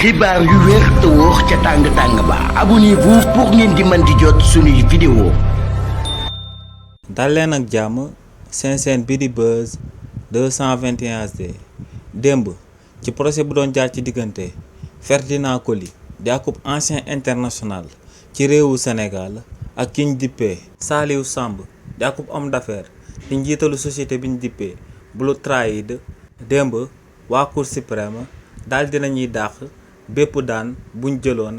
xibaar yu wér te wóor ca tàng ba abonnez-vous pour ngeen di mën di jot suñuy vidéo. dal leen ak jàmm seen bi di Buzz 221 HD démb ci procès bu doon jaar ci diggante Ferdinand Coly di akub ancien international ci réewu Sénégal ak ki ñu dippee Saliou Samb di akub homme d'affaires di njiitalu société bi ñu dippee Blue Trade démb waa Cour suprême daal dinañuy dàq bépp daan buñ jëloon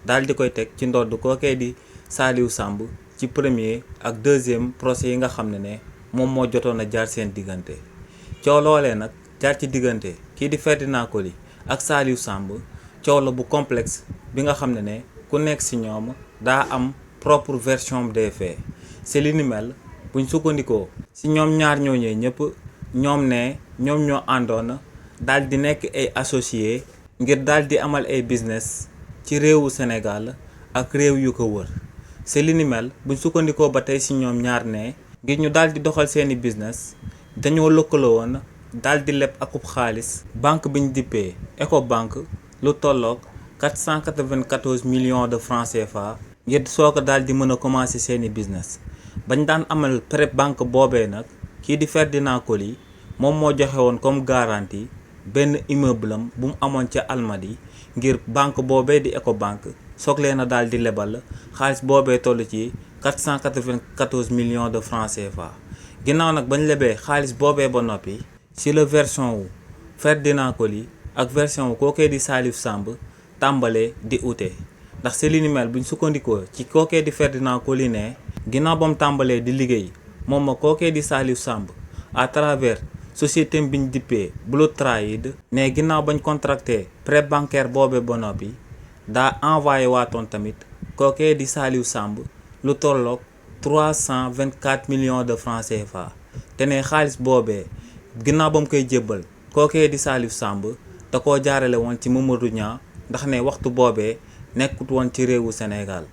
daal di koy teg ci ndodd kookee di Saliou Samb ci premier ak deuxième procès yi nga xam ne moom moo jotoon a jaar seen diggante coow loolee nag jaar ci diggante kii di Ferdinand Coly ak Saliou Samb coow la bu complexe bi nga xam ne ku nekk ci ñoom daa am propre version des faits c'est li ni mel buñ sukkandikoo ci ñoom ñaar ñooñee ñëpp ñoom ñoo àndoon daal di nekk ay associés ngir daal di amal ay business ci réewu Sénégal ak réew yu ko wër c'est li ni mel buñ sukkandikoo ba tey ci ñoom ñaar ngir ñu daal di doxal seeni business dañoo lëkkaloo woon daal di leb akub xaalis banque biñ dippee Ecobank lu tolloog 494 millions de francs CFA ngir soo ko daal di mën a commencer seeni business bañ daan amal prêt banque boobee nag kii di Ferdinand Coly moom moo joxe woon comme garantie benn immeuble am bu mu amoon ca Almadies ngir banque boobee di Ecobank soog leen a daal di lebal xaalis boobee toll ci 494 millions de francs CFA ginnaaw nag bañ lebee xaalis boobee ba noppi ci la version wu Ferdinand Coly ak version wu kookee di Saliou Samb tàmbalee di ute ndax ci li ni mel buñ sukkandikoo ci kookee di Ferdinand Coly ginnaaw ba mu tàmbalee di liggéey moom ma kookee di Saliou Samb à travers société biñ dippee Blue Trade ginnaaw bañ contracté prêt bancaire boobee ba noppi daa envoyé waatoon tamit kookee di Saliou Samb lu tolloog 324 millions de francs CFA te xaalis boobee ginnaaw ba mu koy jébbal kookee di Saliou Samb da koo jaarale woon ci Mamadou Niang ndax waxtu boobee nekkut woon ci réewu Sénégal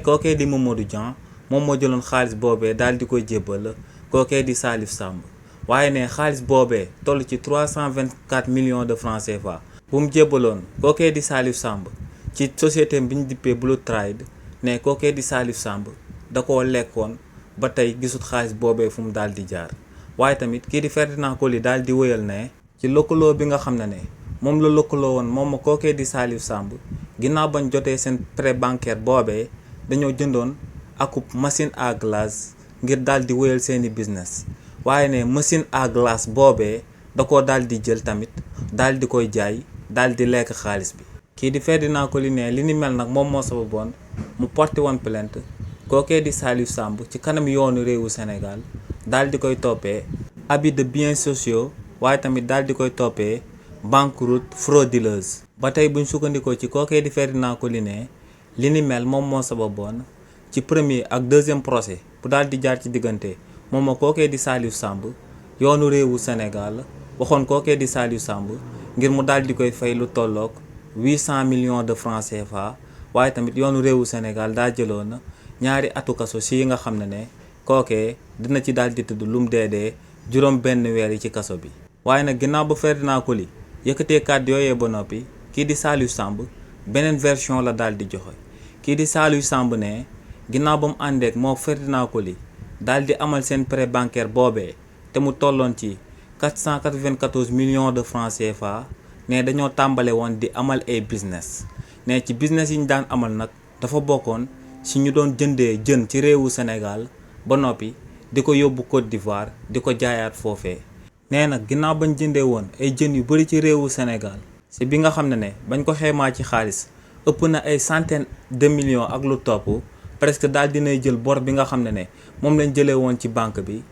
kookee di Mamadou Niang moom moo jëloon xaalis boobee daal di koy jébbal kookee di Saliou Samb waaye xaalis boobee toll ci 324 millions de francs CFA bu mu jébbaloon kookee di Saliou Samb ci société bi ñu dippee Blue Trade kookee di Saliou Samb da koo lekkoon ba tey gisut xaalis boobee fu mu daal di jaar waaye tamit kii di Ferdinand Coly daal di wëyal ci lëkkaloo bi nga xam ne moom la lëkkaloo woon moom ma kookee di Saliou Samb ginnaaw bañ jotee seen prêt bancaire boobee dañoo jëndoon akub machine à glace ngir daal di wëyal seeni business waaye machine à glace boobee da koo daal di jël tamit daal di koy jaay daal di lekk xaalis bi kii di Ferdinand Coly li ni mel nag moom moo sababoon mu porté woon plainte kookee di Saliou Samb ci kanam yoonu réewu Sénégal daal di koy toppee abus de biens sociaux waaye tamit daal di koy toppee banqueroute frauduleuse ba tey buñ sukkandikoo ci kookee di Ferdinand Coly li ni mel moom moo sababoon ci premier ak deuxième procès bu daal di jaar ci diggante moom ma kookee di Saliou Samb yoonu réewu Sénégal waxoon kookee di Saliou Samb ngir mu daal di koy fay lu tolloog 800 millions de francs CFA waaye tamit yoonu réewu Sénégal daa jëloon ñaari atu kaso si yi nga xam ne kookee dina ci daal di tudd lum dee juróom benn weer yi ci kaso bi waaye nag ginnaaw ba Ferdinand Coly yëkkatee kàddu yooyee ba noppi kii di Saliou Samb beneen version la daal di joxe kii di Saliou Samb ginnaaw ba mu àndeek moo Ferdinand Coly daal di amal seen prêt bancaire boobee te mu tolloon ci 494 millions de francs CFA dañoo tàmbale woon di amal ay business ci business yi ñu daan amal nag dafa bokkoon ci ñu doon jëndee jën ci réewu Sénégal ba noppi di ko yóbbu Côte d'Ivoire di ko jaayaat foofee nag ginnaaw bañ jëndee woon ay jën yu bari ci réewu Sénégal ci bi nga xam ne bañ ko xaymaa ci xaalis ëpp na ay centaines de millions ak lu topp presque daal dinay jël bor bi nga xam ne moom lañ jëlee woon ci banque bi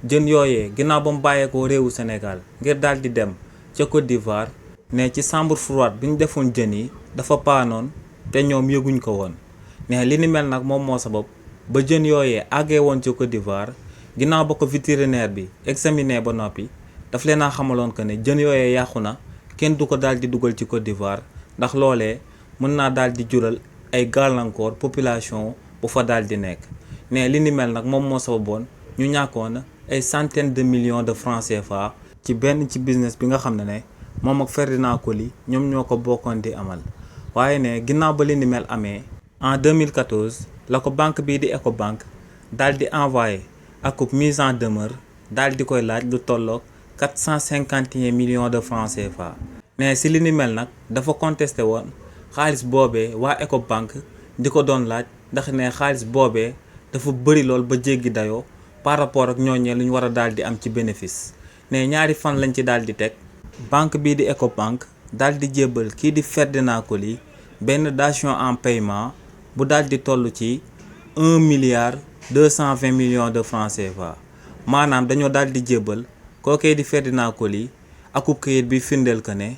jën yooyee ginnaaw ba mu bàyyeekoo réewu Sénégal ngir daal di dem ca Côte d'Ivoire ci chambre froide bi ñu defoon jën yi dafa paanoon te ñoom yëguñ ko woon li ni mel nag moom moo sabab ba jën yooyee àggee woon ca Côte d'Ivoire ginnaaw ba ko vétérinaire bi examiné ba noppi daf leen a xamaloon que jën yooyee yàqu na kenn du ko daal di dugal ci Côte d'Ivoire ndax loolee mën naa daal di jural ay gàllankoor population bu fa daal di nekk li ni mel nag moom moo sababoon ñu ñàkkoon ay centaines de millions de francs CFA ci business bi nga xam ne moom ak Ferdinand Coly ñoom ñoo ko bokkoon di amal waaye ne ginnaaw ba li ni mel amee en 2014 la ko banque bii di Ecobank daal di envoyé akub mise en demeure daal di koy laaj lu tolloog 451 millions de francs CFA. ne si li ni mel nag dafa contesté woon xaalis boobee waa Ecobank di ko doon laaj ndax ne xaalis boobee dafa bëri lool ba jéggi dayoo par rapport ak ñooñee lu ñu war a daal di am ci bénéfice. ne ñaari fan lañ ci daal di teg banque bii di Ecobank daal di jébbal kii di Ferdinand Coly benn dation en paiement bu daal di toll ci 1,220 millions de francs CFA. maanaam dañoo daal di jébbal kookee di Ferdinand Coly akub këyit bi firndeel que ne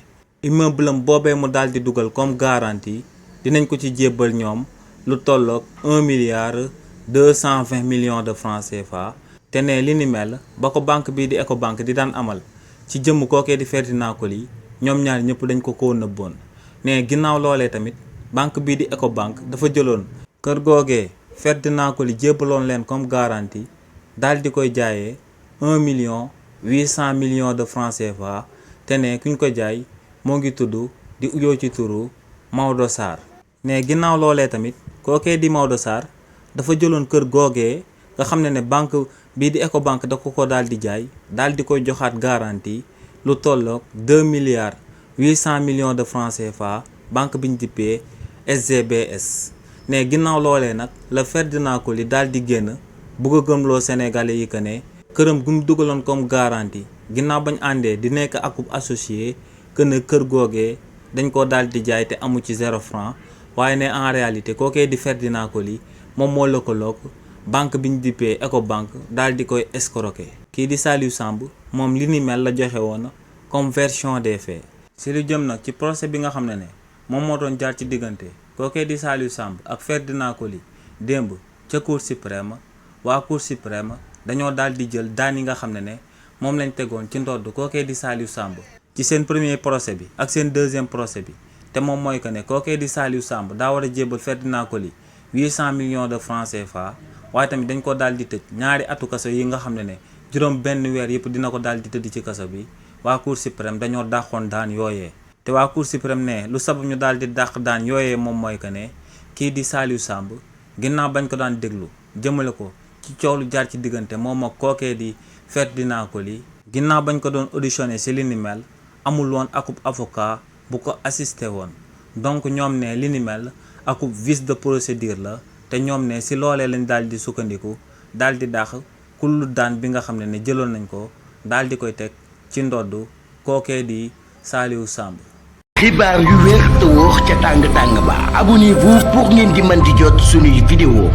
immeuble am boobee mu daal di dugal comme garantie dinañ ko ci jébbal ñoom lu tolloog 1,220 millions de francs CFA. te ne li ni mel ba ko banque bii di Ecobank di daan amal ci jëmm kookee di Ferdinand Coly ñoom ñaar ñëpp dañ ko nëbboon. ne ginnaaw loolee tamit banque bii di Ecobank dafa jëloon kër googee Ferdinand Coly jébbaloon leen comme garantie daal di koy jaayee 1,800 millions de francs CFA. te ne kuñ ko jaay moo ngi tudd di uyoo ci turu Maodo Sarr. ne ginnaaw loolee tamit kookee di Maodo Sarr dafa jëloon kër googee nga xam ne banque bii di Ecobank da ko daal di jaay daal di koy joxaat garantie lu tolloog 2,800 millions de francs CFA banque biñ dippee SGBS. ne ginnaaw loolee nag la Ferdinand Coly daal di génn bugg a gëmloo Sénégalais yi que ne këram gu mu dugaloon comme garantie ginnaaw bañ àndee di nekk akub associé que ne kër googee dañ ko daal di jaay te amu ci 0 franc waaye ne en réalité kookee di Ferdinand Coly moom moo lëkkaloog banque bi ñu dippee Ecobank daal di koy escroquer. kii di Saliou Samb moom li ni mel la joxe woon comme version des faits. si lu jëm nag ci procès bi nga xam ne moom moo doon jaar ci diggante kookee di Saliou Samb ak Ferdinand Coly démb ca Cour suprême waa Cour suprême dañoo daal di jël daan yi nga xam ne moom lañ tegoon ci ndodd kookee di Saliou Samb ci seen premier procès bi ak seen deuxième procès bi. te moom mooy que ne kookee di Saliou Samb daa war a jébbal Ferdinand Coly 800 millions de francs CFA waaye tamit dañ ko daal di tëj ñaari atu kaso yi nga xam ne juróom benn weer yëpp dina ko daal di tëdd ci kaso bi. waa Cour suprême dañoo dàqoon daan yooyee te waa Cour suprême ne lu sabab ñu daal di dàq daan yooyee moom mooy que ne kii di Saliou Samb ginnaaw bañ ko daan déglu jëmale ko ci coow lu jaar ci diggante moom ak kookee di Ferdinand Coly ginnaaw bañ ko doon auditionné ci li ni mel amul woon akub avocat bu ko assisté woon donc ñoom ne li ni mel akub vice de procédure la te ñoom ne ci loolee lañ daal di sukkandiku daal di dàq kullu daan bi nga xam ne jëloon nañ ko daal di koy teg ci ndodd kookee di Saliou Samb. xibaar yu wér te wóor ca tàng tàng ba abonnez-vous pour ngeen di mën di jot suñuy vidéo